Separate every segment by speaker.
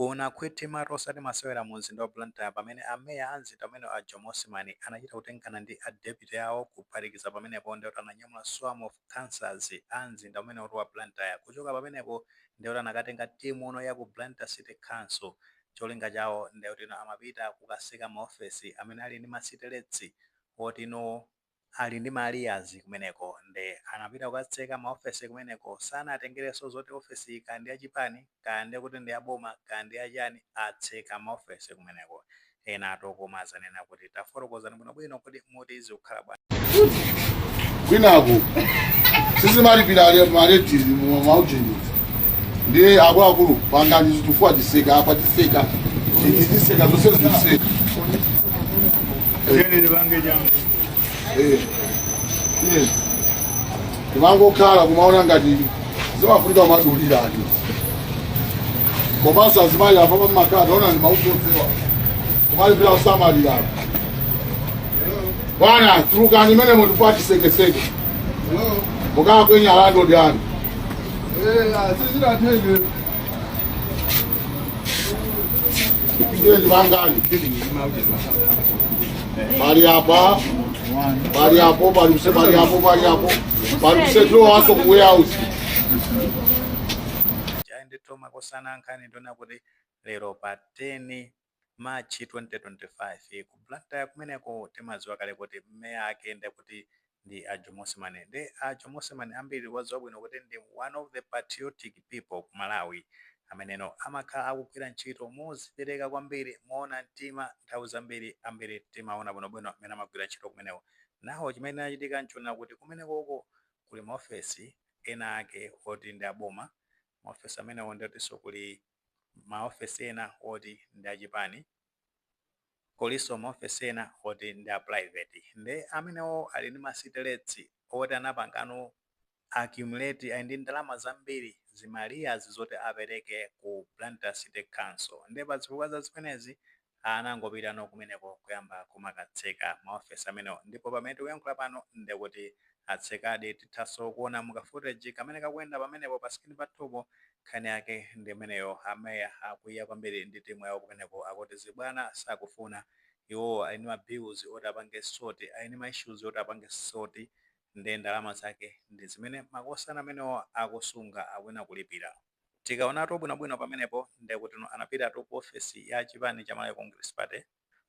Speaker 1: Kunakhwithima osati masewera mu mzinda wa Blantyre pamene ameya a mzinda umene, a Jomo Osman, anachita kutengana ndi a deputy awo. Kuphatikiza pamenepo, ndikuti ananyamula swarm of councillors a mzinda umene wa Blantyre. Kuchoka pamenepo, ndikuti anakatenga timu uno ya ku Blantyre City Council. Cholinga chawo ndikuti ino amapita kukatseka maofesi amene ali ndi ma city rates, oti ino ali ndi ma arrears kumeneko. Nde anapita kukatseka maofesi kumeneko. Sanatengerenso zoti ofesi kaya ndi yachipani, kaya ndi kuti ndi yaboma, kaya ndi yachani, atseka maofesi kumeneko. Ena atokoma azanena kuti tafotokozani bwinobwino kuti muti zikukhala bwanji.
Speaker 2: Kwinaku sizimalipira ma rates maujeni. Ndiye akuluakulu, pangani zitufuwa, tiseka apa, tiseka, tiseka zonse, zitiseka. Eh, eh. Timangokhala kumaona ngati zimafunika kumadulira ati, komanso azimayi apa pamakhala taona ni mauti osewa kumalipira kusamalira. Bwana, tulukani imene mutufuwa tisekeseke, mukakwenya landlord anu.
Speaker 3: Sizinatheke.
Speaker 2: Ndiye ndipangali pali apa, pali apo, pali kuse, pali apo, pali apo, pali kusetulowanso ku warehouse.
Speaker 1: Ayi ndithu makosana, nkhani ndiona kuti lero pa 10 March 2025 ku Blantyre kumeneko, timadziwa kale kuti mmeya ake ndekuti ndi a Jomo Osman. Ndi a Jomo Osman ambiri wadziwa bwino kuti ndi one of the patriotic people ku Malawi, ameneno amakhala akugwira ntchito mozipereka kwambiri, moona mtima. Nthawi zambiri ambiri timaona bwinobwino amene amagwira ntchito kumeneko. Nawo chimene achitika nchonena kuti kumenekoko kuli maofesi ena ake oti ndi aboma. Maofesi amenewo ndiotinso kuli maofesi ena oti ndi achipani, kulinso maofesi ena oti ndi a private. Nde amenewo ali ndi ma city rates oti anapangano accumulate, ali ndi ndalama zambiri, zima arrears zoti apereke ku Blantyre City Council. Nde pa zifukwa za zimenezi anangopitano kumeneko kuyamba kumakatseka maofesi amenewo. Ndipo pamene tikuyankhula pano, ndekuti atsekadi. Tithanso kuona muka footage kamene kakuyenda pamenepo pa screen pathupo. Nkhani yake ndi imeneyo. Ameya akwiya kwambiri ndi timu yawo kumeneko, akuti zibwana sakufuna. Iwowo ali ndi ma bills oti apange sort, ali ndi ma issues oti apange sort, ndi ndalama zake ndi zimene makosana amenewo akusunga, akuyena kulipira. Tikaonatu bwinobwino pamenepo, ndekuti anapitatu ku ofesi ya chipani cha Malawi Congress Party.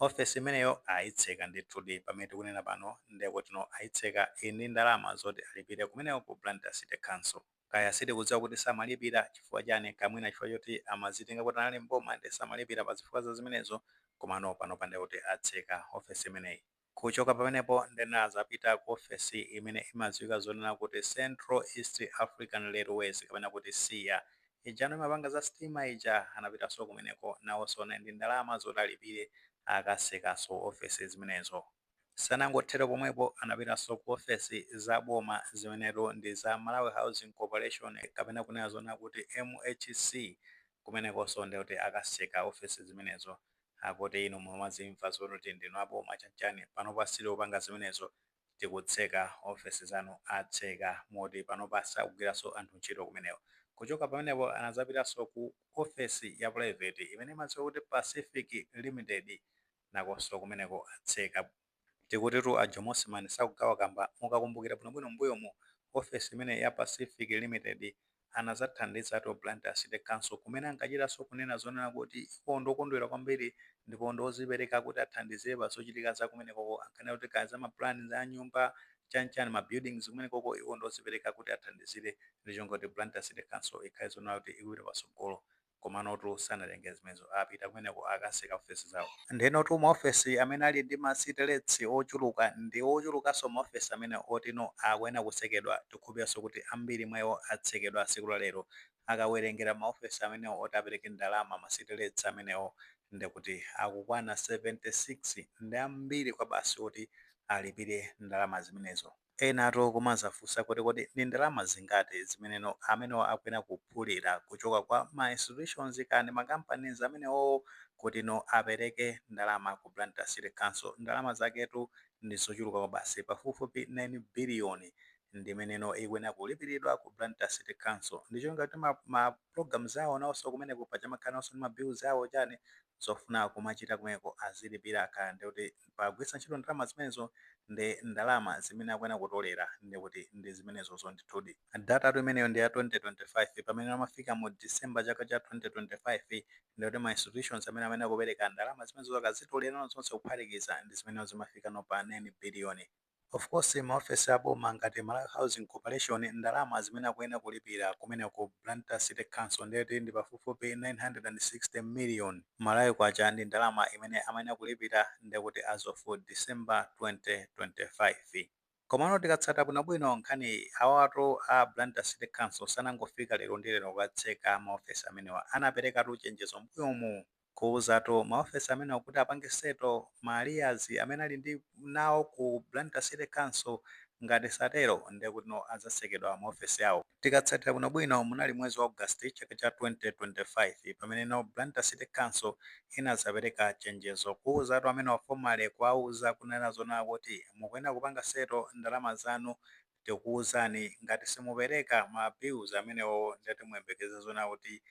Speaker 1: Ofesi imeneyo ayitseka ndithudi. Pamene tikunena pano, ndekuti no ayitseka, ili ndi ndalama zoti alipire kumeneko ku Blantyre City Council. Kaya sitikudziwa kuti samalipira chifukwa chani, kamwina chifukwa choti amazitenga kuti anali mboma ndi samalipira pa zifukwa za zimenezo. Komano pano ndekuti atseka ofesi imeneyi. Kuchoka pamenepo, ndena zapita ku ofesi imene imadziwika zonena kuti Central East African Railways, kapena kuti SIA ijano imapanga za sitima ija. Anapitanso kumeneko, nawonso ndi ndalama zoti alipire, akasekanso ofesi zimenezo. Sanangothera pomwepo, anapitanso ku ofesi za boma zimenezo ndi za Malawi Housing Corporation, kapena kunena zona kuti MHC. Kumenekonso ndikuti akaseka ofesi zimenezo, akuti inu mumazimva zoti ndinu aboma chanchani, panopa sitikupanga zimenezo, tikutseka ofesi zanu. Atseka moti panopa sakugwiranso anthu ntchito kumeneko. Kuchoka pamenepo, anazapitanso ku ofesi ya private imene imadziwa kuti Pacific Limited. Nakonso kumeneko atseka. Tikutitu a Jomo Osman sakugawa kamba. Mukakumbukira bwinobwino mbuyomu, ofesi imene ya Pacific Limited anazathandizatu Blantyre City Council, kumene ankachitanso kunena zonena kuti iwo ndokondwera kwambiri ndipo ndozipereka kuti athandizire pa zochitika za kumenekoko. Ankanena kuti kaya za ma plan za nyumba chanchani, ma buildings kumenekoko, iwo ndozipereka kuti athandizire ndi chongoti Blantyre City Council ikhale zonena kuti ikupita patsogolo. Komanotu sanatenge zimenezo, apita kumeneko akaseka ofesi zawo. Ndenotu maofesi amene ali ndi ma city rates ochuluka ndi ochulukanso maofesi amene otino akuyenera kutsekedwa. Tikhupiranso kuti ambiri mwa iwo atsekedwa tsiku la lero. Akawerengera maofesi amenewo oti apereke ndalama, ma city rates amenewo, ndikuti akukwana 76. Ndi ambiri kwa basi oti alipire ndalama zimenezo. Enatu kumazafunsa kuti kodi ndi ndalama zingati zimeneno amenewo akuyenera kuphulira kuchoka kwa ma institutions kandi ma companies amenewo kuti no apereke ndalama ku Blantyre City Council? Ndalama zaketu ndi zochuluka kwa basi, pafupifupi 9 biliyoni. Ndimeneno ikuyenera kulipiridwa ku Blantyre City Council, ndicho ngati ma programs awo nawonso kumeneko pachamakhala nawonso ndi ma bills awo, chani, zofuna kumachita kumeneko azilipira. Kaya ndikuti pagwiritsa ntchito ndalama zimenezo, ndi ndalama zimene akuyenera kutolera, ndikuti ndi zimenezozo ndithudi. Data imeneyo ndi ya 2025. Pamene amafika mu December chaka cha 2025, ndikuti ma institutions amene akupereka ndalama zimenezo akazitolera zonse kuphatikiza, ndi zimenezo zimafika no pa 9 billion. Of course, maofesi aboma ngati Malawi Housing Corporation, ndalama zimene akuyenera kulipira kumene ku Blantyre City Council ndiyoti ndi pafupifupi 960 million Malawi kwacha, ndi ndalama imene amayenera kulipira, ndikuti as of December 2025. Komano tikatsata bwinobwino nkhani, awatu a Blantyre City Council sanangofika lero ndi lero kukatseka maofesi amenewa. Anaperekatu chenjezo mbuyomu kuwuzatu maofesi amenewa kuti apange settle ma arrears amene ali ndi nawo ku Blantyre City Council. Ngati satero, ndekuti no adzatsekedwa maofesi awo. Tikatsatira bwinobwino, munali mwezi wa August chaka cha 2025 pamene no Blantyre City Council inazapereka chenjezo kuwuzatu amene formally kuwauza kunena zona kuti mukuyenera kupanga settle ndalama zanu, tikuwuzani ngati simupereka ma bills amenewo, ndati muyembekeze zona kuti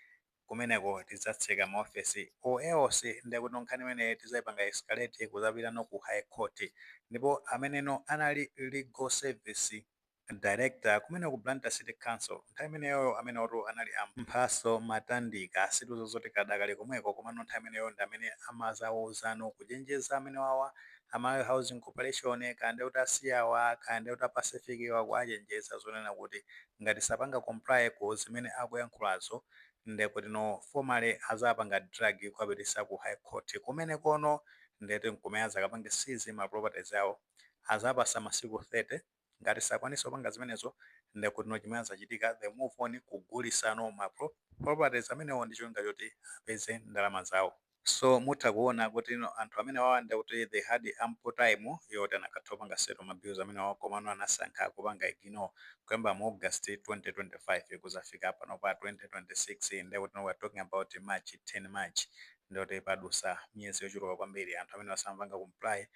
Speaker 1: kumeneko tidzatseka maofesi, or else ndekuti nkhani imeneyi tidzayipanga escalate kuzapita no ku High Court. Ndipo ameneno anali legal service director kumene ku Blantyre City Council nthawi imeneyoyo, amenewotu anali Amphaso Matandika. Situzo zoti kadakali komweko, komano nthawi imeneyo ndi amene amazawuzano kuchenjeza amene wawa Amalawi Housing Corporation, kaya kuti asiyawa, kaya kuti a Pacific wa, kuachenjeza zonena kuti ngati sapanga comply ku zimene akuyankhulazo, ndekuti no formally azapanga drag kuwapitisa ku High Court. Kumene kono ndeti nkumene azakapange seize ma properties awo. Azapasa masiku 30. Ngati sakwanisa kupanga zimenezo, ndekuti no chimene azachitika, they move on kugulisano ma properties amenewo ndi cholinga choti apeze ndalama zawo. So mutha kuona kuti no anthu amene wawa ndekuti they had ample time yoti anakatha kupanga settle ma bills amene wawa, komano anasankha kupanga ignore kuyamba mu August 2025 kuzafika pano pa 2026. Ndekuti no we're talking about March, 10 March, ndikuti padusa miyezi yochuluka kwambiri anthu amene wasamapanga comply.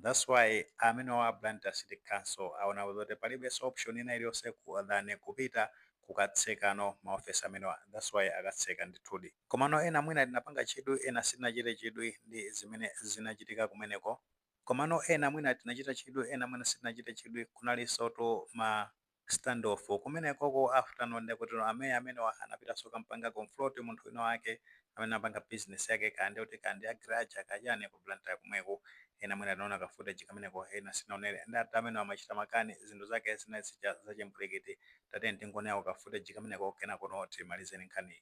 Speaker 1: That's why amene wa Blantyre City Council aona kuti palibenso option ina iliyonse than kupita kukatsekano maofesi amenewa. That's why akatseka ndithudi. Komano ena mwina tinapanga chidwi, ena sitinachite chidwi ndi zimene zinachitika kumeneko. Komano ena mwina tinachita chidwi, ena mwina sitinachite chidwi. Kunalinso to ma standoff kumenekoko. After no ndekuti ameya amenewa anapitanso kampanga confront munthu wina wake amene apanga business yake, kandi kuti kandi agaraja kachani ku Blantyre kumweko. Ena mwina tinaona ka footage kameneko, ena sinaonere. Ndati amene amachita makani, zinthu zake zinali zija zachimpwirikiti. Tate tingoonera ka footage kameneko, kenako no timalizeni nkhani.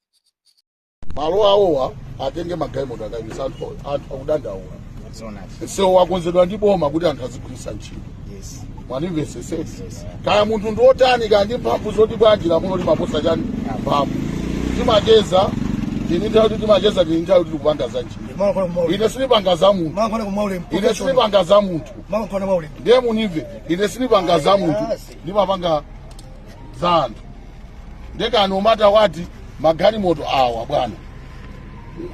Speaker 2: Malo awowa atenge magalimoto akayimisa anthu. Anthu akudandaula. Msewu wakonzedwa ndi boma kuti anthu azigwiritsa ntchito. Mwanimvesesesi? Kaya munthu ndi wotani, kaya ndi mphamvu zoti bwanji, lamulo limaposa chani? Mphamvu. Timacheza tini nthawi kuti timacheza tini nthawi kuti tikupanga za ntchito. Ine sindipanga za munthu, ine sindipanga za munthu. Ndiye munimve, ine sindipanga za munthu, ndimapanga za anthu. Ndekani umata wati magalimoto awa, bwana,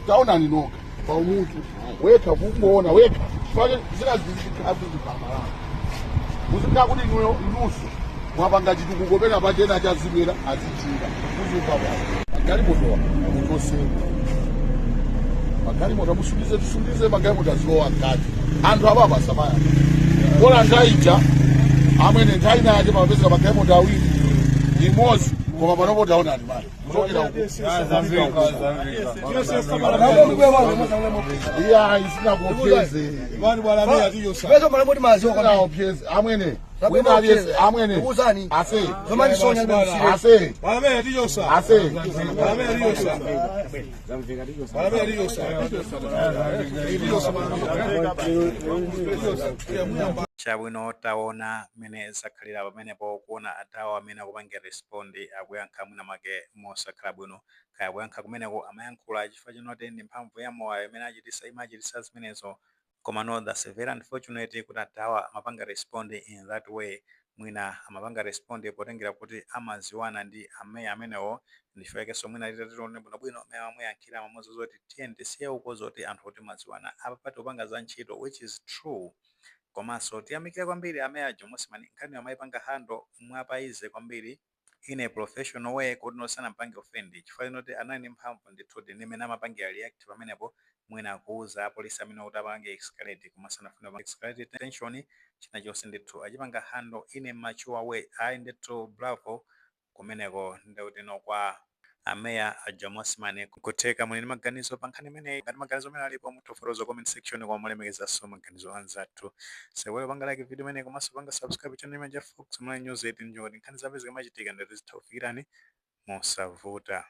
Speaker 2: taonani nokha pa umunthu wekha, kungoona wekha. Chifukwa zina zizikhala kuti pamalawi muzikhala kuti inuyo inunso mwapanga chitukuko pena pachena chazibwera azichinga muzimva bwana. Magalimotowa muchoseko, magalimoto musundize, tisundize magalimoto azilowa mkati. Anthu apapa samaya kola nthawi amwene, nthawi inayake pamapezeka magalimoto awiri, imodzi, koma panopo taonani mali kuchokera uku kupita uku. Iya, isinakuopyeze, isinakuopyeze amwene. Wina aliyese amwene ase ase ase.
Speaker 1: Chabwino, taona mmene zakhalira pamenepo, kuona adawo amene akupanga respond, akuyankha mwina mwake mosakhala bwino. Kaya kuyankha kumeneko amayankhula chifukwa chinoti ndi mphamvu ya mowa imene achitisa, imachitisa zimenezo. Koma no, that's very unfortunate kuti adawa amapanga respond in that way. Mwina amapanga respond potengera kuti amaziwana ndi ameya amenewo, ndichifukwa mwina titatione bwinobwino mmene amamuyankhira, amamuwuza zoti tiye tisiye uko zoti anthu kuti maziwana, apa pati kupanga za ntchito, which is true. Komanso tiyamikire kwambiri ameya Jomo Osman, nkhani amayipanga handle mwapaize kwambiri in a professional way, kuti nosanapange offend, chifukwa chinoti anali ndi mphamvu ndithu ndi imene amapangira react pamenepo, mwina akuuza apolisi amene kuti apange escalate, koma sanafuna escalate tension. China chonse ndithu achipanga handle in a mature way. Ayi ndithu, bravo kumeneko ndikuti no kwa ameya a Jomo Osman. Kutheka muli ndi maganizo pa nkhani imeneyi. Ngati maganizo amene alipo, mutha comment section, kwa mulemekezanso maganizo anzathu. Sewero panga like video imeneyi, komanso panga subscribe channel imene ya Fox Online News 18 njoti nkhani zapezeka machitika ndati zitha kufikirani mosavuta.